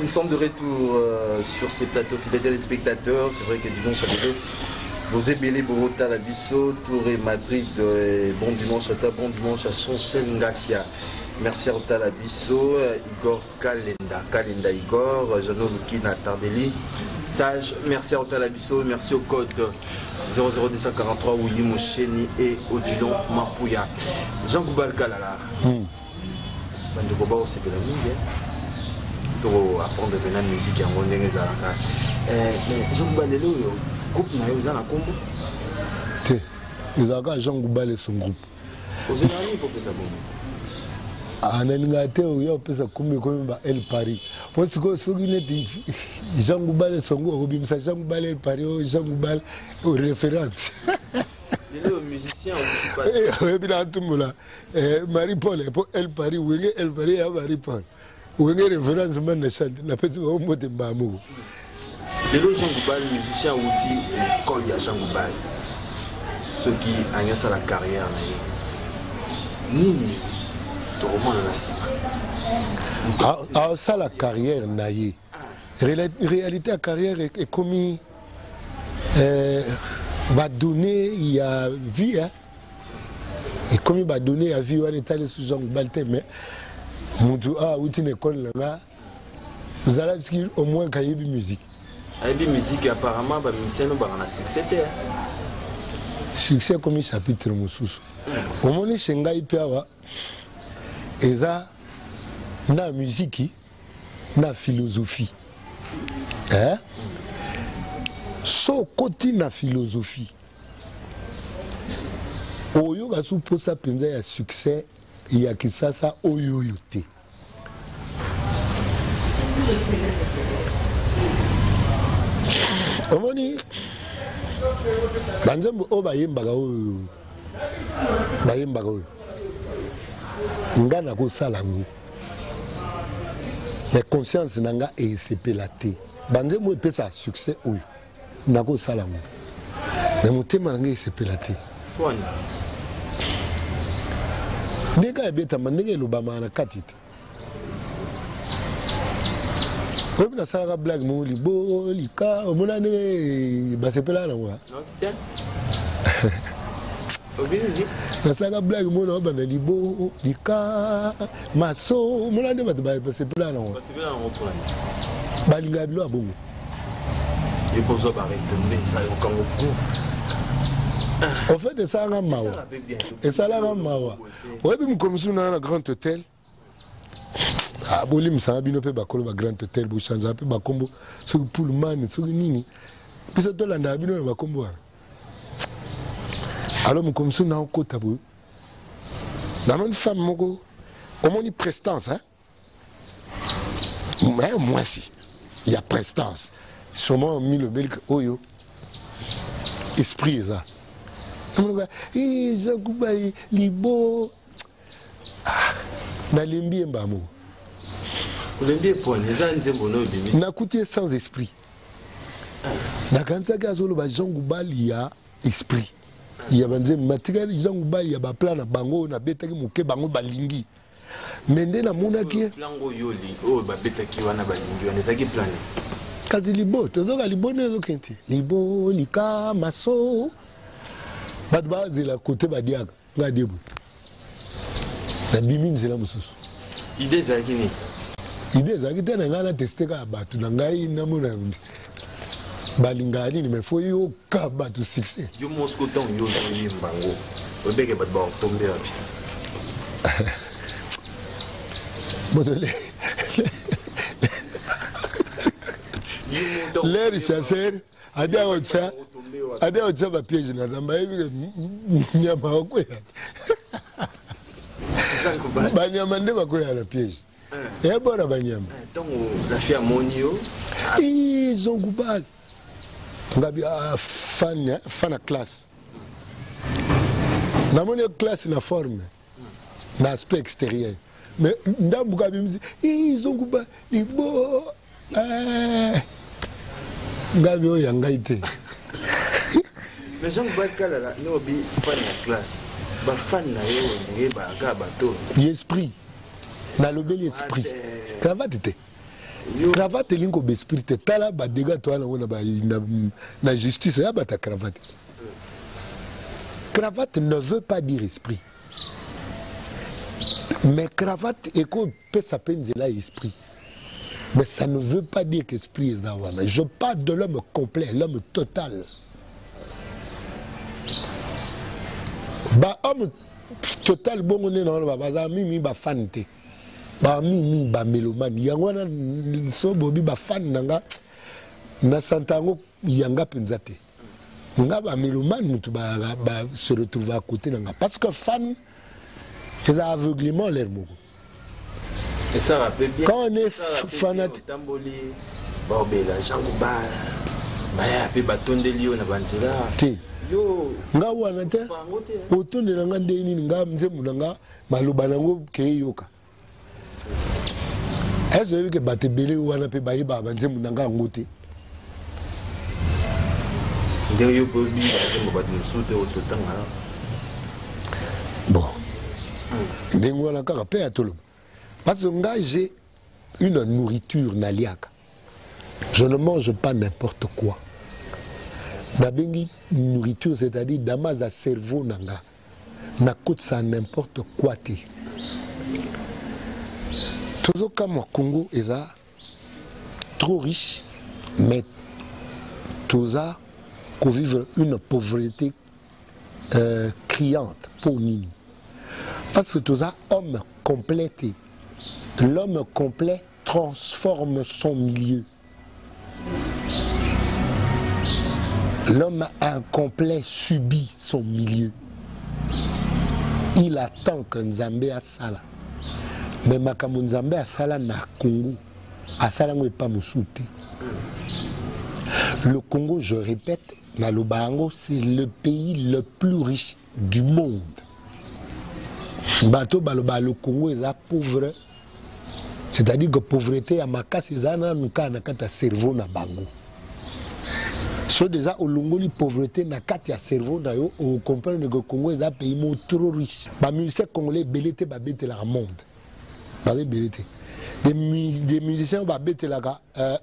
Nous sommes de retour sur ces plateaux, fidèles téléspectateurs. C'est vrai que dimanche à deux, Bozebele Borota Labiso, Touré Madrid, bon dimanche à toi, bon dimanche à Chancel Ngassia. Merci à Rota Labiso, Igor Kalenda, Kalenda Igor, Jeannot Lukina Tardelli, Sage, merci à Rota Labiso, merci au code 00243 Willy Moucheni et Odilon Mapouya. Jean Goubal Kalala. Bandeko baosepela mingi toko apprendre mpena musique yango ndenge ezalaka. Mais Jean Goubal, lelo oyo groupe na yo eza na kombo te, ezalaka Jean Goubal et son groupe. Ozelaka nini kopesa bongo? Nalingaka te oya opesa kombo ekomi ba El Paris, po sikoyo soki neti Jean Goubal et son groupe, okobimisa Jean Goubal El Paris, oyo Jean Goubal référence. Lelo musicien oyebi na atumbola Marie Paul po El Paris, Wenge El Paris ya Marie Paul, Wenge référence man na chante napesi bango mbote mbaa moko. Lelo Jean Goubal musicien awuti l'école ya Jean Goubal, soki angi asala carrière na ye nini tokomona na nsima? Asala carrière na ye, réalité ya carrière ekomi badonnées ya vie, ekomi badonnées ya vie wana etali su Jean Goubal te. Mais mutu awa awuti na ekole na nga, ozala soki au moins kayebi musique. Ayebi musique. Apparemment bamusicien no baka na succès te. Succès ekomi chapitre mosusu. Omoni, chez ngai mpe awa eza na musique na philosophie, eh? So okoti na philosophie, oyoka su mposa mpenza ya succès ya Kisasa oyo oyo te. Omoni banzembo oyo bayembaka, oyo bayembaka oyo, nga nakosala yango, mais conscience na nga esepela te. Banzembo oyo epesaka succès oyo, nakosala yango, mais motema na ngai esepela te. Ndenge ebetama, ndenge elobamaka na kati te. Oyebi, nasalaka blague moko libo lika, omona ndenge basepelaka nango. Nasalaka blague moko, naobanda libo lika maso, omona nde bato basepelaka nango, balingaka bilo ya bongo. Ekozwa baretombées, esalaka goût. En fait, esalaka mawa, esalaka mawa. Oyebi, mokolo mosusu naa na Grand Hôtel, bolimisaka bino mpe bakolo ba Grand Hôtel, bochangeaka mpe bakombo, soki Pullman, soki nini, biso tolandaka bino na bakombo wana. Alors mokolo mosusu naokota boye, namoni femme moko, omoni prestance, hein? Mwasi ya prestance, sûrement milobelike oyo esprit eza, namonoka eza kubali libo, nalembi ye mbaa moko. Olembi epone eza nzembo no ebimisi. Nakuti ye sans esprit. Nakanisaki azoloba Jean Goubal ya esprit ya banzembo matikali, Jean Goubal ya baplan na bango oyo nabetaki moke, bango balingi. Me nde namonaki ye plan oyo oyo babetaki wana, balingi wana, ezalaki plan nini? Kasi libo tozoka libo nde ezokende te, libo lika maso, bato bazela kote badiaka nga debout, nabimi nzela mosusu. Idée ezalaki nini? Idée ezalaki te na ngai, na teste kaka bato na ngai, namona balingaka nini. Mais faut yoka bato succès. Yo mosiko, ntango yo ozoyemba yango, oyebeke bato bakotombe wapi? Moto l'air chasseur adi aotya, adi aotya bapiège na zamba, ayebi ke nyama akoya, banyama nde bakoya na piège, eyabora banyama. Ntango la fille amoni yo? Zongubal ngabi fan, fan na classe, namoni yo classe na forme, na aspect extérieur, mais ndambuka abimisi zonguba libo, ngabi oyo ya ngai te. Mais Jean Goubal Kalala, ne obi fan ya classe, bafan na yo ndenge bayaka bato. Esprit, nalobeli esprit, cravate te. Cravate elingi koba esprit te. Tala badega toya nango na, na, na justice ya bata cravate. Cravate ne veut pas dire esprit, mais cravate ekopesa mpe nzela ya esprit, mais ça ne veut pas dire qu'esprit eza wana. Je parle de l'homme complet, l'homme total. Ba homme total bongo nde naoloba, bazala mingi bafane te, bamingi bamélomane. Yango wana so bobi bafane na nga, nasanta yango yanga mpenza te. Nga bamélomane, motu ba se retrouve à côté na nga, parce que fan eza aveuglement l'air moko. Esala mpe bien. Quand on est fanatique, otamboli, baobela Jean Goubal, baya mpe batondeli yo na banzela. Te. Yo nga wana te. Bango te. Otondela nga ndenge nini? Nga nzembo na nga, maloba nango keyoka ese oyebi ke bato ebele wana mpe bayebaka banzembo na nga yango te. Ndenge yo mpe oyebi banzembo bato mosusu te ototanga. Bon, ndenge wana kaka mpe ya toloba, parce que nga j'ai une nourriture naliaka. Je ne mange pas n'importe quoi. Nabengi nourriture, c'est-à-dire damaza cerveau na nga, nakotisa n'importe quoi te. Tozokamwa, Congo eza trop riche, mais toza kovivre une pauvreté criante. Mpo nini? Parce que toza homme complet te. L'homme complet transforme son milieu, l'homme incomplet subit son milieu. Il attend que Nzambe asala, mais makambo Nzambe asala na Congo, asala yango epa mosusu te. Le Congo, je répète, naloba yango, c'est le pays le plus riche du monde. Bato baloba le Congo eza pauvre, c'est-à-dire que pauvreté ya makasi eza nanu kaka na kati ya cerveau na bango. So déjà olongoli pauvreté na kati ya cerveau na yo, ocomprendre que Congo eza pays mo trop riche. Bamusicien congolais ebele te babetelaka monde, baza ebele te. Des musiciens oyo babetelaka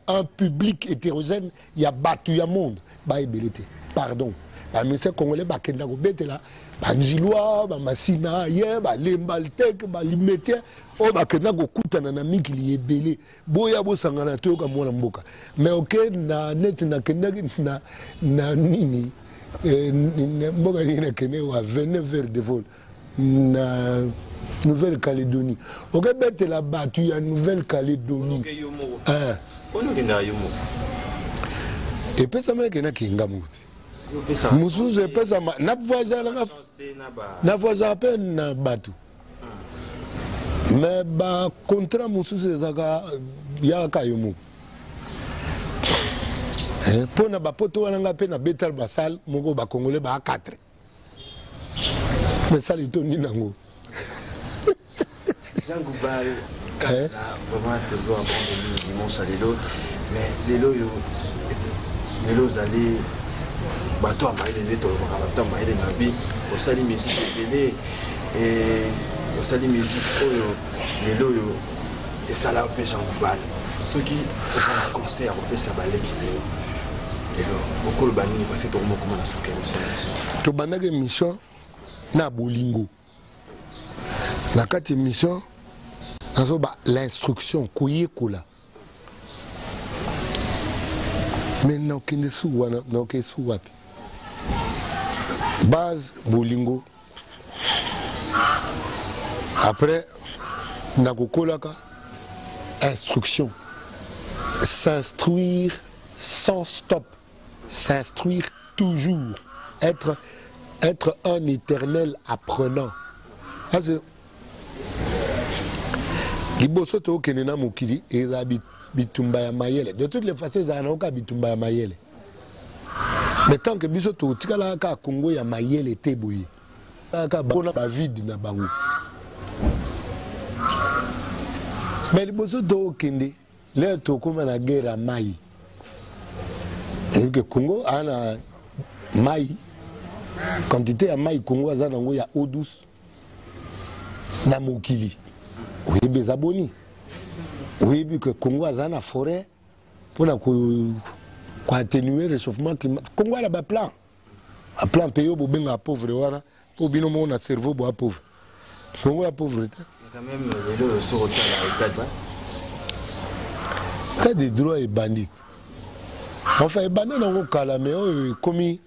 un public hétérogène ya bato ya monde, baebele te. Pardon, bamusicien congolais bakenda kobetela banzilwa, bamasina ye, balemba tek, balimete oyo bakenda kokutana na mikili ebele, boya bosangana toyoka mwana mboka. Mais oke na neti nakendaki na nini, mboka nini nakende wa 29 heures de vol na Nouvelle-Calédonie, okebetela bato ya Nouvelle-Calédonie. Oke yo moko? Ah. Mpona okendaka yo moko? Epesama eke nakenga moko te. Yo opesa Mosusu epesama na voyage nanga. Chance te na ba Na voyage mpe na bato, mais bacontrat mosusu ezalaka yaka yo moko. Mpo na bapoto wana, nga mpe nabetala basale moko, bacongolais baa 4, mais sale etondi nango. Jean Goubal. Eh? Là, vraiment tozo apprendre mingi dimanche ya lelo. Mais lelo oyo, lelo ozali bato ya mayele nde tolobaka, bato ya mayele na bi osali musique ebele, osali musique oyo lelo oyo esala mpe Jean Goubal. Soki oza na conseil ya kopesa baleki lelo, lelo okoloba nini? Parce que tokomokoma na suka émission na biso. Tobandaki émission na bolingo. Na kati émission nazoba l'instruction, koyekola. Mais nakokende su wana, nakokende su wapi? Base bolingo, après nakokolaka instruction, s'instruire sans stop, s'instruire toujours, être un éternel apprenant. Parce que liboso tookende na mokili ezala bitumba ya mayele. De toutes les façons ezala nango kaka bitumba ya mayele, mais tant que biso totikalaka kaka Kongo ya mayele te boye, kaka mpona bavide na bango. Mais liboso tookende lere tokóma na guerre ya mai, ke Congo aa na mai, quantité ya mai Congo aza nango ya eau douce na mokili, oyebi eza boni? Oyebi ke Congo aza na forêt mpona koatténuer réchauffement climatique. Congo ala baplan, baplan mpe yo bobengaka pauvre wana mpo bino moko na cerveau boa pauvre. Congo ya pauvre te. Quand même, lelo soki otala état État de droit ebandi, enfin ebanda nango kala, mais oyo ekomi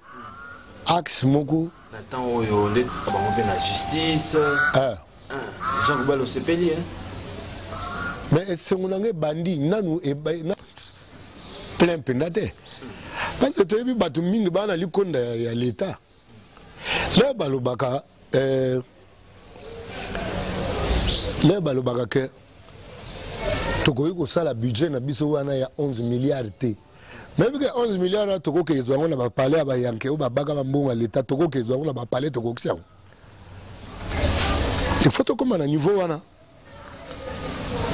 axe moko. Na temps oyo nde bango mpe na justice. Ah. Jean Goubal, osepeli, hein? Mais esengo na ngai ebandi nanu plein mpenza te, parce que toyebi bato mingi baa na likonda ya leta. Le balobaka le balobaka ke tokoki kosala budget na biso wana ya 11 milliards te. Nayebi ke 11 milliards wana tokoki ezwa yango na bapalais ya bayanke oyo babaka bambongo ya leta. Tokoki ezwa yango na bapalais, tokokisi yango. Il faut tokóma na niveau wana.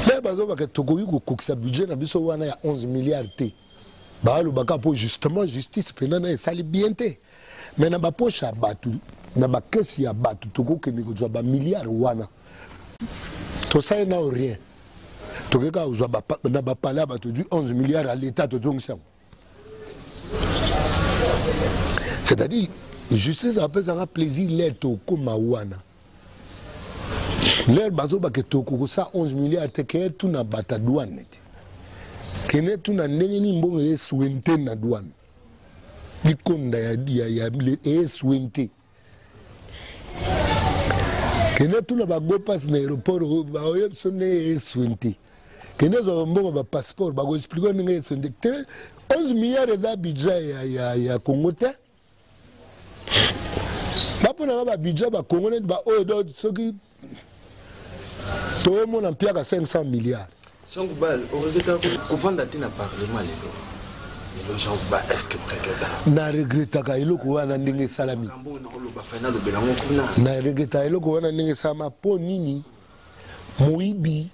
Lere bazobaka tokoki kokokisa budget na biso wana ya 11 milliards te, balobaka mpo justement justice mpena na esali bien te. Mais na bapoche ya bato, na bakesi ya bato, tokokende kozwa bamilliard wana. Tosali nao rien, tokoki kaka kozwa na bapalais ya bato du 11 milliards ya leta, tozongisi yango. C'est-à-dire justice apesanga plaisir. Lere tokóma wana, lere bazobake tokokosala 11 milliards te, keye tuna bato ya douane te, kende tuna ndenge nini mbongo eyeswente na douane, likonda ya eyeswente. Kende tuna bagopas na aéroport, baoyebi biso ndenge eyeswente. Kende zwa bambongo bapasseport, bakoexpliquer ndenge eyeswente te. 11 milliards eza budget ya Congo te. Baponaka babudget bakongo neti baoyo do soki toomona mpiaka 500 milliards. Jean Goubal, oregrettaka kovanda te na parlement lelo lelo? Jean Goubal, est ce que oregrettaka? Na regrettaka eloko wana ndenge esalami. Makambo oyo nakoloba, fai nalobela yango kuna. Na regrettaka eloko wana ndenge esalama. Mpo nini? Moyibi,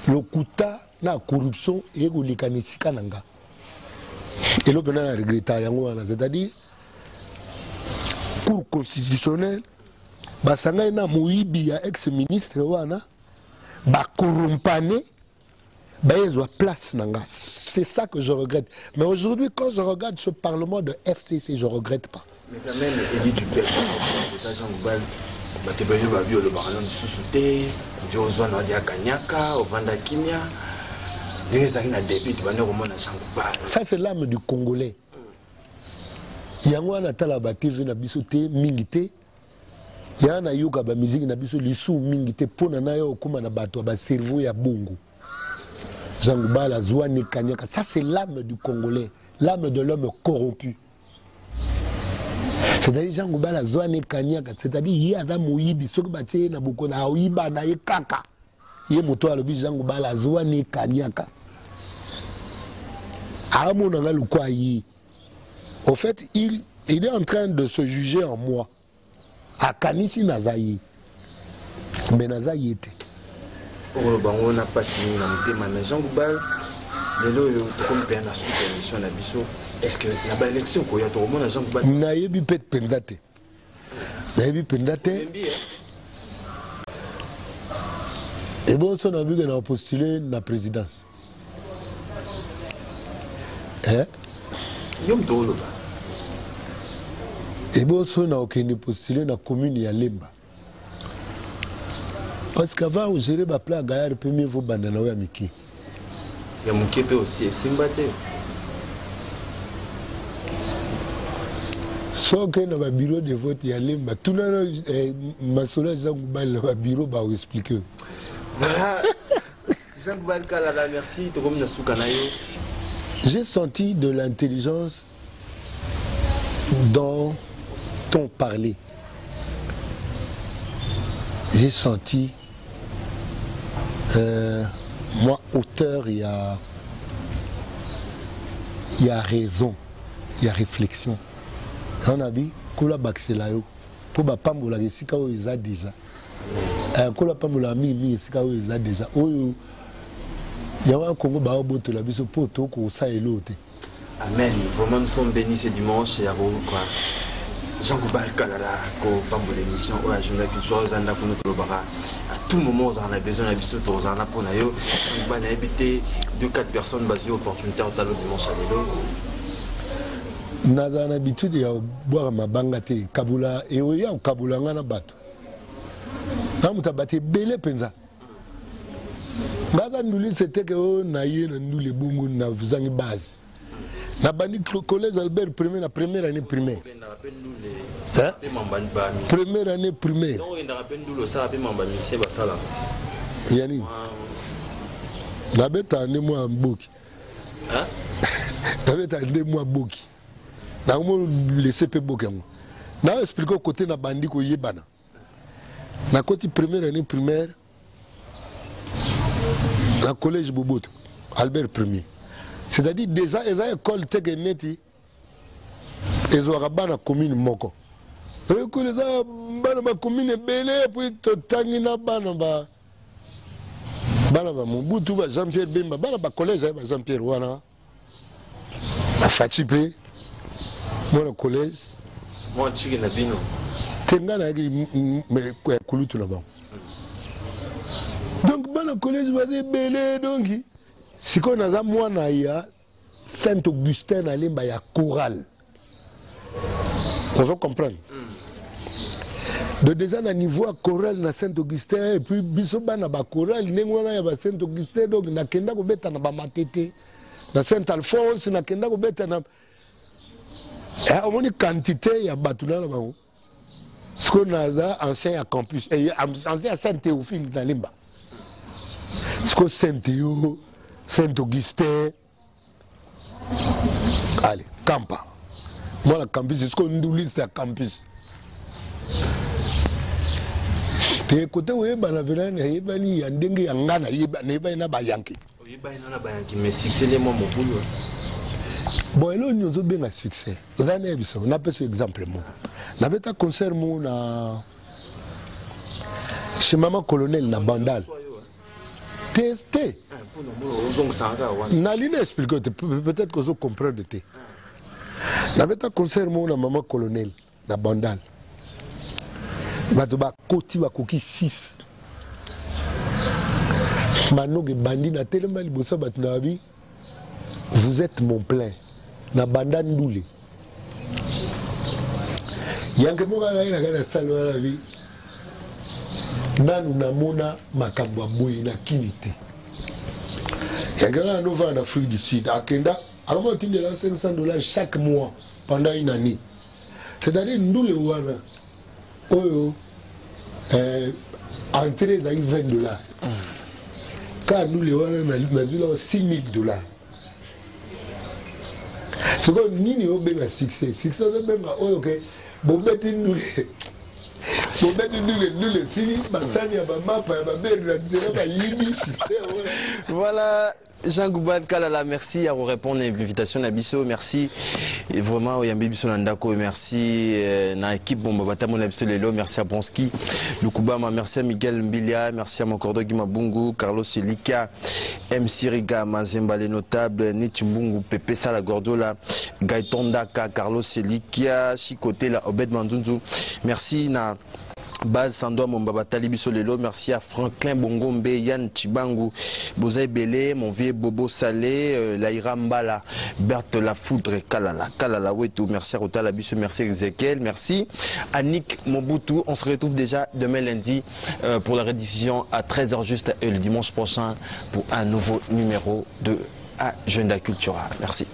lokuta na corruption eye koleka na esika na nga. Eloko mpena na regrettaka yango wana, c'est-à-dire Cour constitutionnelle basangani na moyibi ya ex ministre wana, bakorompane, bayezwa place na nga. C'est ça que je regrette. Mais aujourd'hui, quand je regarde ce parlement de FCC, je regrette pas. Mais quand même, élu du peuple ota, Jean Goubal, bato ebele babi olobaka no lisusu te, nde ozwa na olia kanyaka, ovanda kimia ndenge ezalaki na début, tobandi komona Jean Goubal. Ça, c'est l'âme du Congolais. Yango wana tala batv na biso te mingi te, ya nayoka bamiziki na biso lisusu mingi te, mpo na yo okóma na bato ya bacerveau ya bongo. Jean Goubal azwani kanyaka, ça c'est l'âme du Congolais, l'âme de l'homme corrompu. C'est-à-dire Jean Goubal azwani kanyaka, c'est-à-dire ye aza moyibi. Soki batie ye na bokono, aoyiba na ye kaka. Ye moto alobi Jean Goubal azwani kanyaka, amonanga lokwa ye. Au fait, il est en train de se juger en moi. Akanisi naza ye, mais naza ye te. Okoloba yango na mpasi mingi na motema. Mais Jean Goubal, lelo oyo tokomi mpenza na suka ya émission na biso. Est ce que na baélection koya tokomona Jean Goubal? Nayebi mpe mpenza te, nayebi mpenza te. Olembi, eh? Ebonso na bike na postule na présidence, eh? Yo moto oloba. Ebonso na okende postule na commune ya Lemba, parce qu'avant ogérer baplan gaillard mpe, mieux vaut banda na oyo ya mike. Ya moke mpe osi esimba te. Soki na babureau de vote ya Lemba, tuna masolo ya Jean Goubal na babureau, bakoexpliquer. Voilà, Jean Goubal Kalala, merci. Tokomi na suka na yo. J'ai senti de l'intelligence dans ton parler. J'ai senti moi auteur, il y a raison, il y a réflexion. On a dit kula bakisela yo mpo bapambolaka esika oyo eza déjà. Nkolo apambolaka mingimingi esika oyo eza déjà. Oyo yango ya Kongo baobotola biso mpo tokosala eloko te. Amen. Vraiment, nous sommes bénis ce dimanche. Ya quoi. Jean Goubal Kalala kopambola émission oyo Agenda Culture oza ndako no tolobaka à tout moment ozala na besoin na biso tozala na mpo na yo. Jean Goubal, nayebi te, 2 4 personnes bazwi opportunité otala dimanche ya lelo. Nazala na habitude ya kobwaka mabanga te. Kabula eoya kokabula nga na bato na moto bato ebele mpenza. Nga aza ndulise teke oyo na ye na ndule bongo nazangi base. Nabandi collège Albert Premier na première année primaire. Okendaka mpe ndule? Hein? Mpe mamba ba Première année primaire. Donc okendaka mpe ndule, osala mpe mamba misie basalaka? Ya nini? Nabetaka nde mwa boki. Hein? Nabetaka nde mwa boki, nakomo lese mpe boki yango. Na expliquer kote na bandi koyebana. Nakoti première année primaire na collège Boboto Albert Premier, c'est-à-dire déjà eza école teke neti ezwaka bana commune moko. Ekole eza bana bacommune ebele, puis totangi na bana ba Mobutu, ba Jean Pierre Bemba, bana bacollège aye ba Jean Pierre wana, bafaci mpe mwana collège. Mwa ntiki na bino. Te, ngai nayaki kulutu na bango. Donc bana collège baza ebele. Donc sikoyo naza mwana ya Saint Augustin na Lemba ya chorale, ozo comprendre? Donc déjà na niveau ya chorale na Saint Augustin, et puis biso bana bachorale ndenge wana ya ba Saint Augustin, donc nakenda kobeta na bamatete na Saint Alphonse, nakenda kobeta na omoni quantité ya bato na bango. Sikoyo naza ancien ya campus, ancien ya Saint Théophile na Lemba. Sikoyo Saint Théo, Saint Augustin, allez kampa mwana campus. Sikoyo nduliste ya campus te, kote oyebana mpena nayebani ya ndenge ya nga nayebani na bayanke. Oyebani na bayanki, mais succès nde mwa mobulu. Bon, eloko nini ozobenga succès? Oza nayebisa, napesa exemple moko. Nabeta concert moko na chez mama colonel na Bandal te te. Ozongisaka kaka wana. Nali na expliquer te, peut-être que ozo comprendre te. Nabeta concert moko na mama colonel na Bandal, bato bakoti bakoki 6 manoge ebandi. Natelema liboso ya bato na babi: "Vous êtes mon plein." Na banda ndule yanke moko azali na kati ya sale wana bi nanu namona makambo ya boye na kini te. Yanke kaka novanda na Afrique du Sud, akenda akoma otindela 500 $ chaque mois pendant une année. C'est-à-dire ndule wana oyo entrée ezali 20 $, kaka ndule wana nazwila 6000 $. Sikoyo nini obenga succès? Succès ozobenga oyo ke bobeti ndule, bobeti ndule, ndule esili, basani ya bamapa ya baberi na nzela bayibi, succès wana? Voilà, Jean Goubal Kalala, merci à vous répondre à l'invitation na biso. Merci et vraiment oyambi biso na ndako. Merci na équipe bomba batamo na biso lelo. Merci à Bronski Lukubama, merci à Miguel Mbilia, merci à Mokordo Gimabungu, Carlos Elika, MC Riga, Mazemba les notables, Nietzsche Mbungu, Pepe Sala Gordola, Gaëtan Daka, Carlos Elikia, Chikotela, Obed Manzunzu. Merci na Base Sandwa Momba Batali biso lelo. Merci à Franklin Bongombe, Yann Chibangu, Boza Ebele, mon vieux Bobo Salé, Laïra Mbala, Berthe La Foudre, Kalala, Kalala Wetu. Merci à Rotala biso, merci Ezekiel, merci à Nick Mobutu. On se retrouve déjà demain lundi pour la rediffusion à 13h juste et le dimanche prochain pour un nouveau numéro de Agenda Cultura. Merci.